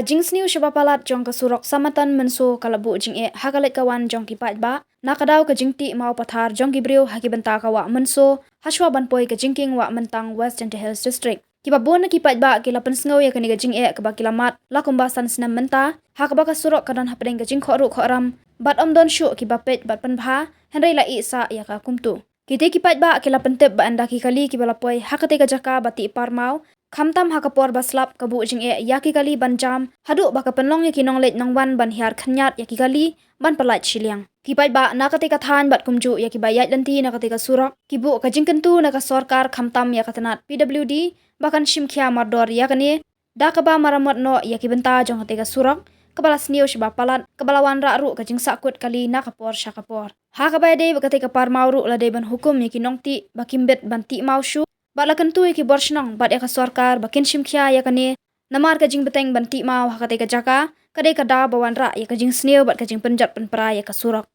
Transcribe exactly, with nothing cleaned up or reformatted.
Jingsniew shaba palat jong ka surok Samatan Mynso ka la buh jingeh ha ka leit ka wan jong ki paidbah na ka daw ka jingtih maw pathar jong ki briew ha ki bynta ka wah Mynso, hashwa ban poi ka jingkieng wah Myntang, West Jaintia Hills District. Kiba bun na ki paidbah ki la pynsngew ïa kane ka jingeh kaba ki la mad la kumba san snem mynta, ha kaba ka surok ka don hapdeng ka jingkhohruh khohram bad ym don shuh kiba peit bad pynbha, hynrei la ih sah ïa ka kumto. Kitei ki paidbah ki la pyntip ba ynda ki kali kiba la poi ha katei ka jaka ba tih par maw, khamtam ha ka por ba slap, ka buh jingeh ïa ki kali ban jam haduh ba ka pynlong ïa ki nongleit nongwan ban hiar khynñiat ïa ki kali ban pyllait shiliang. Ki paidbah na katei ka thaiñ bad kumjuh ïa kiba ïaid lynti na katei ka surok ki buh ka jingkyntu na ka sorkar khamtam ïa ka tnat P W D ba kan shim khia mardor ïa kane, da kaba maramot noh ïa ki bynta jong katei ka surok kaba la sniew shaba palat, kaba la wanrah ruh ka jingsahkut kali na ka por sha ka por. Ha kaba ïadei bad katei ka par maw ruh la dei ban hukum ïa ki nongtih ba kim bit ban tih maw shuh, bad la kyntu ïa ki bor shnong bad ïa ka sorkar ba kin shim khia ïa kane, namar ka jingbteng ban tih maw ha katei ka jaka ka dei ka daw ba wanrah ïa ka jingsniew bad ka jingpynjot pynpra ïa ka surok.